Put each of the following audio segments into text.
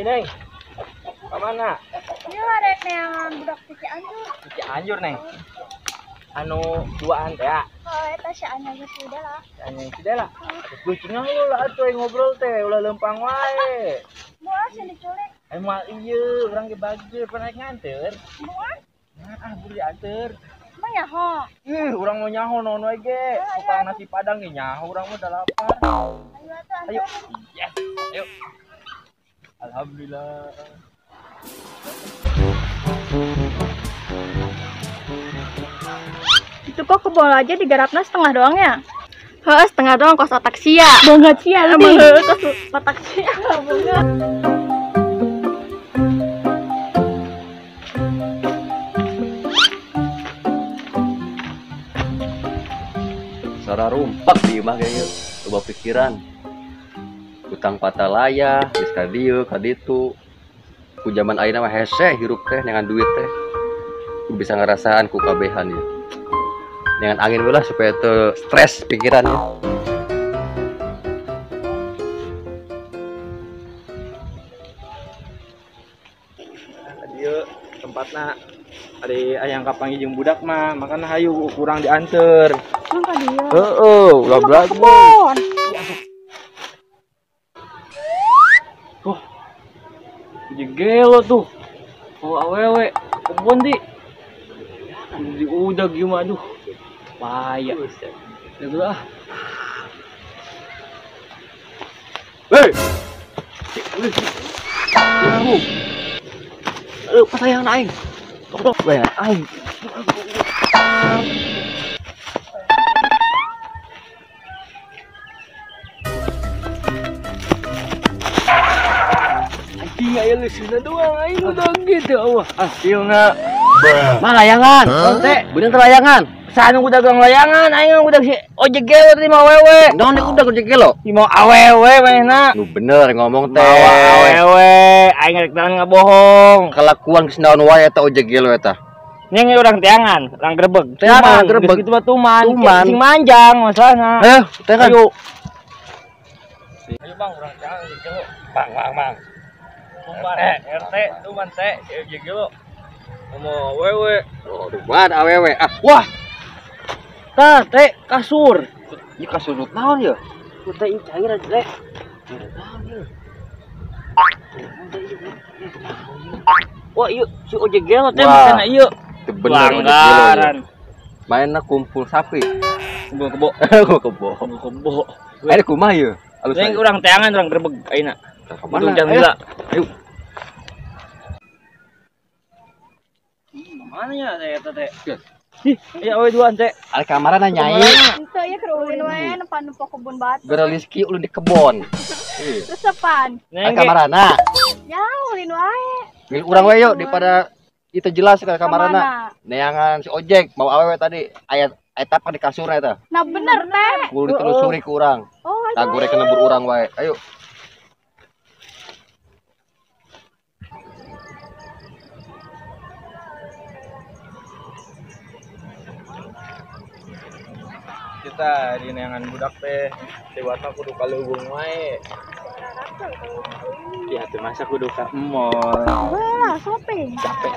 Neng. Ka mana? Ieu rek neangan budak ti Cianjur. Ti Cianjur, Neng. Anu duaan teh ya? Oh, eta si Anya geus si Dela. Si Anya si Dela. Atuh cing ulah atuh ngobrol teh, ulah leumpang wae. Moal sih diculik. Moal ieu, urang ge bageur pernah naik nganter. Moal? Nah, buru dianter. Emang nyaho? Ih, urang mau nyaho naon wae ge. Tukang nasi padang ge nyaho urang mah udah lapar. Ayo atuh. Ayo. Yes. Ayo. Alhamdulillah. Itu kok kebol aja digarapna setengah doang ya? Heeh, setengah doang kos otak sia. Banget sia lebih. Kos otak sia banget. Sora rumpak di imah kayaknya, loba pikiran. Utang patalaya, geus ka dieu ka ditu. Ku zaman ayeuna mah hese hirup teh dengan duit teh. Ku bisa ngerasaan ku kabehan ya. Dengan angin lah supaya teu stres pikirannya. Dieu tempatna ari ayang kapanggih jeung budak mah, makana hayu kurang dianter. Mang ka dieu. Heeh, ulah belagu. Tuh. Gelo tuh. Oh awewe kebon di. Di udah gimana aduh. Payah. Udah ah. Hei. Aduh, pasayangan aing. Tok bae aing. Anjing aya leusina doang aing udah gitu Allah. Hasilna. Mah layangan, teh, bener layangan. Sanu udah dagang layangan, aing udah si ojek gelo tadi mau awewe. Naon udah ojek gelo? Si mau awewe manehna. Nu bener ngomong teh. Mau awewe, aing rek naon ngabohong. Kelakuan geus naon wae eta ojek gelo eta. Nya urang teangan, urang grebeg. Teangan grebeg. Geus kitu mah tuman, sing manjang masalahna. Ayo, teangan. Ayo. Ayo Bang, urang teangan ojek gelo. Bang, bang, bang. Tuman RT, tuman teh si ojek gelo. Mau awewe. Oh, tuman awewe. Ah, wah. Tah, teh kasur. Ieu kasur naon ya? Teh ieu cair aja teh. Naon ieu? Wah, ieu si ojek gelo teh makana ieu. Teu bener ojek gelo. Mainna kumpul sapi. Kumpul kebo. Kumpul kebo. Kumpul kebo. Ayo kumaha ieu? Alus. Neng urang teangan urang grebeg ayeuna. Ka mana? Ayo. Mana ya teh eta teh? Ih, ya we duaan teh. Ari kamarana nyai. Henteu ieu keur ulin we nempan nempo kebun batu. Gereliski ulin di kebon. Resepan. Ari kamarana. Ya ulin wae. Milik urang we yuk daripada itu jelas ke kamarana. Neangan si ojek mau awewe tadi aya eta di kasurna eta. Nah bener teh. Kudu ditelusuri ku urang. Oh, tah goreng kena lembur urang wae. Ayo. Kita di neangan budak teh dewasa kudu kaleuweung wae. Ya teu masa kudu ka mall. Wah, shopping. Capek.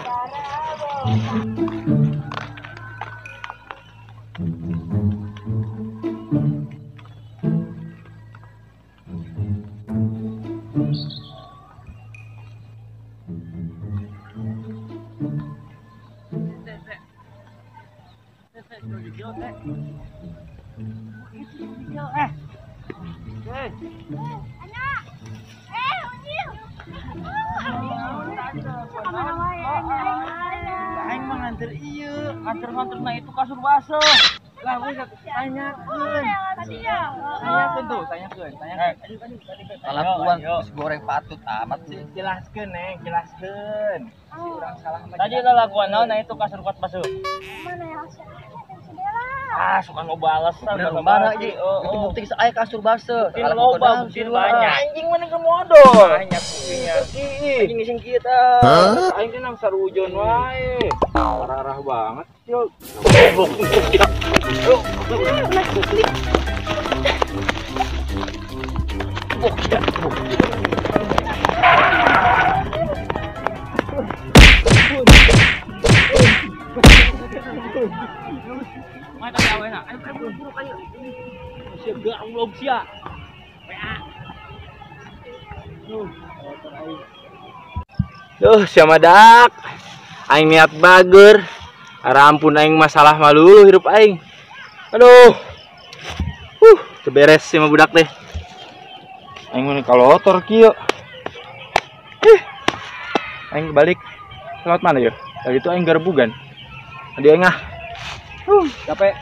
Anya. Unyil. Kamana wae Aing mah nganter ieu, nganter-nganterna itu kasur baseuh. Lah geus tanyakeun. Tanyakeun tuh, tanyakeun, tanyakeun. Kalakuan geus goreng patut amat sih. Jelaskeun, Neng, jelaskeun. Si urang salah mah. Tadi lalakuan naon nah itu kasur kuat baseuh. Mana yang Ah, suka loba alasan. Bener mana ieu? Itu bukti aya kasur baseuh. Loba, bukti banyak. Anjing mana ke modal. Banyak buktinya. Anjing iseng kieu tah. Aing teh nang sarujon wae. Parah banget, yo. Goblok. Ayo. Goblok sia. Mata awena. Ayo buru-buru ayo. Sia goblok sia. Duh, siapa dak? Aing niat bager. Arampun aing masalah malu hirup aing. Aduh. Beres sih sama budak teh. Aing mun kalotor kieu. Aing balik. Lewat mana ya? Tadi itu aing garbugan. Tadi aing ah. Capek.